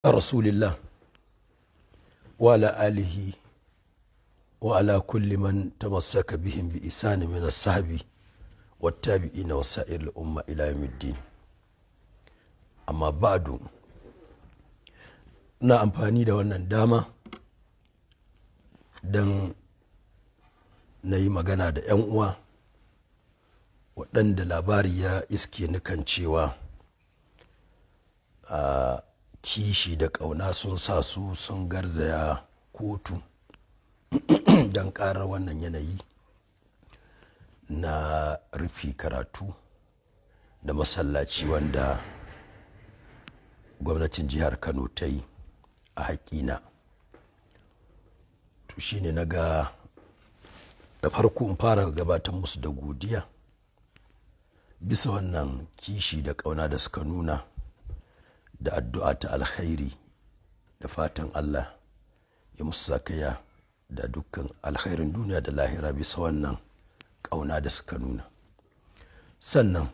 رسول الله وعلى آله وعلى كل من تمسك بهم بإحسان من الصحب والتابعين وسائر الأمة إلى يوم الدين. Amma ba'du, na amfani da wannan dama don na yi magana da 'yan uwa waɗanda labari ya iske ni kan cewa a kishi da ƙauna sun sa su sun garzaya kotu don ƙara wannan yanayi na rufe karatu da masallaci wanda gwamnatin jihar Kano ta yi a haƙƙina. To, shine na ga da farko in fara gabatar musu da godiya bisa wannan kishi da ƙauna da suka nuna, da addu'a ta alkhairi, da fatan Allah ya musu sakaya da dukkan alkhairin duniya da lahira bisa wannan ƙauna da suka nuna. Sannan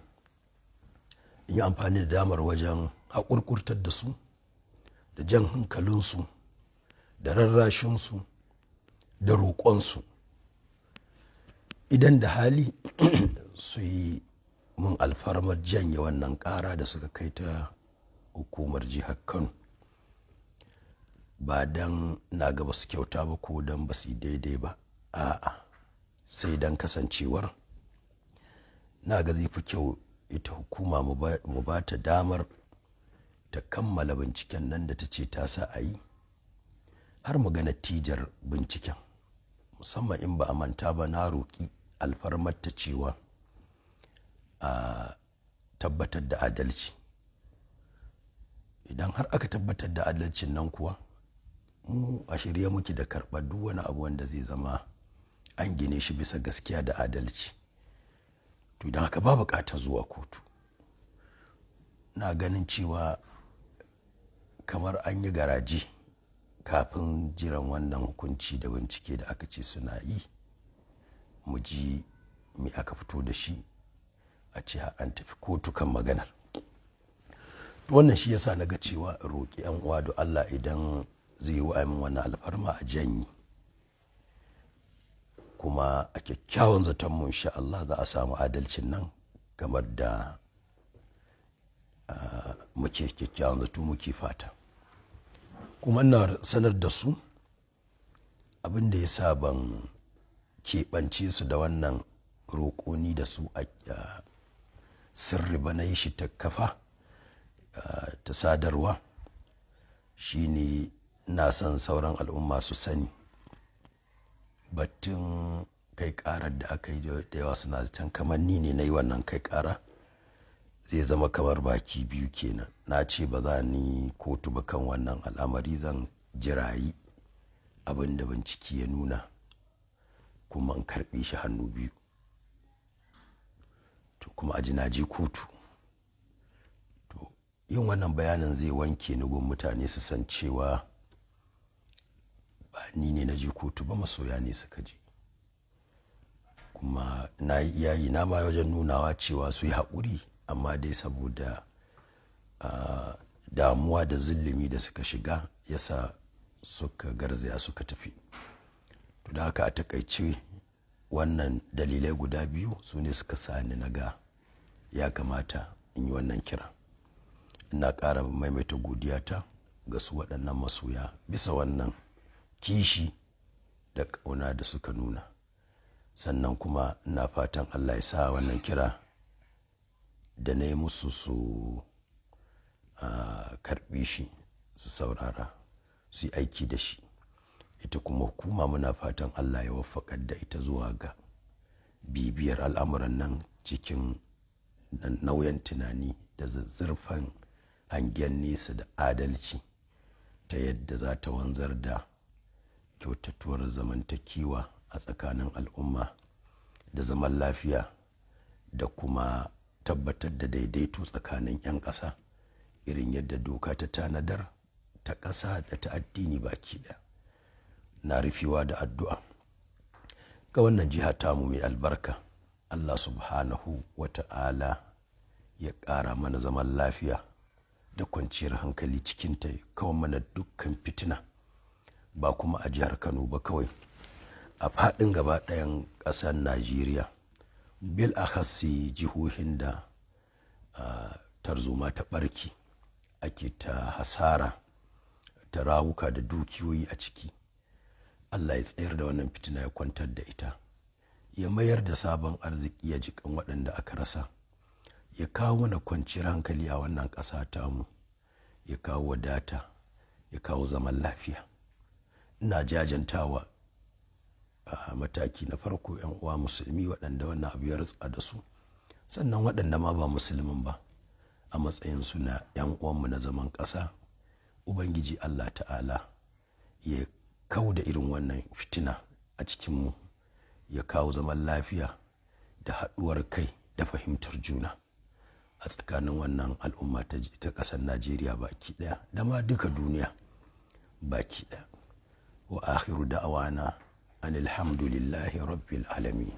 in yi amfani da damar wajen haƙurƙurtar da su, da jan hankalinsu, da rarrashinsu, da roƙonsu, idan da hali su yi mun alfarmar janye wannan ƙara da suka kai ta hukumar jihar Kano, ba don na ga basu kyauta ba ko don ba su yi daidai ba, a'a, sai don kasancewar na ga zai fi kyau ita hukuma mu ba ta damar ta kammala binciken nan da ta ce ta sa a yi, har mu ga natijar binciken. Musamman in ba a manta ba, na roƙi alfarmar ta cewa a tabbatar da adalci. Idan har aka tabbatar da adalcin nan kuwa, mu a shirye muke da karɓar duk wani abu wanda zai zama an gine shi bisa gaskiya da adalci. To, idan haka ba buƙatar zuwa kotu. Na ganin cewa kamar an yi garaje kafin jiran wannan hukunci da bincike da aka ce suna yi, mu ji me aka fito da shi, a ce an tafi kotu kan maganar. Wannan shi yasa na ga cewa in roƙi 'yan uwa da Allah, idan zai yi wa min wannan alfarma, a janye. Kuma a kyakkyawan zaton mu, insha Allah, za a samu adalcin nan kamar da muke kyakkyawan zato, muke fata. Kuma ina sanar da su abin da ya sa ban keɓance su da wannan roƙo ni da su a sirri ba, na yi shi ta kafa ta sadarwa, shine ina son sauran al'umma su sani batun kai ƙarar da aka yi. Da yawa suna zaton kamar ni ne na yi wannan kai ƙara. Zai zama kamar baki biyu kenan. Na ce ba za ni kotu ba kan wannan al'amari, zan jirayi abin da bincike ya nuna kuma in karɓe shi hannu biyu. To, kuma a ji na je kotu. To, yin wannan bayanin zai wanke ni gun mutane, su san cewa ba ni ne na je kotu ba, masoya ne suka je. Kuma na yi iyayi na ma wajen nunawa cewa su yi haƙuri, amma dai saboda damuwa da zulumi da suka shiga yasa suka garzaya suka tafi. To, da haka a takaice, wannan dalilai guda biyu su ne suka sa ni na ga ya kamata in yi wannan kira. Ina ƙara maimaita godiyata ga su waɗannan masoya bisa wannan kishi da ƙauna da suka nuna. Sannan kuma ina fatan Allah ya sa wannan kira da na yi musu su karɓi shi, su saurara, su yi aiki da shi. Ita kuma hukuma, muna fatan Allah ya waffaƙar da ita zuwa ga bibiyar al'amuran nan cikin nauyin tunani da zuzzurfan hangen nesa da adalci, ta yadda za ta wanzar da kyautatuwar zamantakewa a tsakanin al'umma da zaman lafiya, da kuma tabbatar da daidaito tsakanin 'yan ƙasa irin yadda doka ta tanadar, ta ƙasa da ta addini baki ɗaya. Na rufewa da addu'a ga wannan jiha tamu mai albarka. Allah Subhanahu wa Ta'ala ya ƙara mana zaman lafiya. da kwanciyar hankali cikinta, ya kawo mana dukkan fitina, ba kuma a jihar Kano ba kawai, a faɗin gaba ɗayan ƙasar Najeriya, bil akhassi jihohin da tarzoma ta ɓarke, ake ta hasara ta rawuka da dukiyoyi a ciki. Allah ya tsayar da wannan fitina, ya kwantar da ita, ya mayar da sabon arziki, ya jikan waɗanda aka rasa, ya kawo mana kwanciyar hankali a wannan ƙasa tamu, ya kawo wadata, ya kawo zaman lafiya. Ina jajantawa a mataki na farko 'yan uwa Musulmi waɗanda wannan abu ya rutsa da su, sannan waɗanda ma ba Musulmin ba a matsayin su na 'yan uwanmu na zaman ƙasa. Ubangiji Allah Ta'ala ya kau da irin wannan fitina a cikinmu, ya kawo zaman lafiya da haɗuwar kai da fahimtar juna a tsakanin wannan al'umma ta ƙasar Najeriya baki ɗaya da ma duka duniya baki ɗaya. Wa akhiru da'awana anil hamdulillahi rabbil alamin.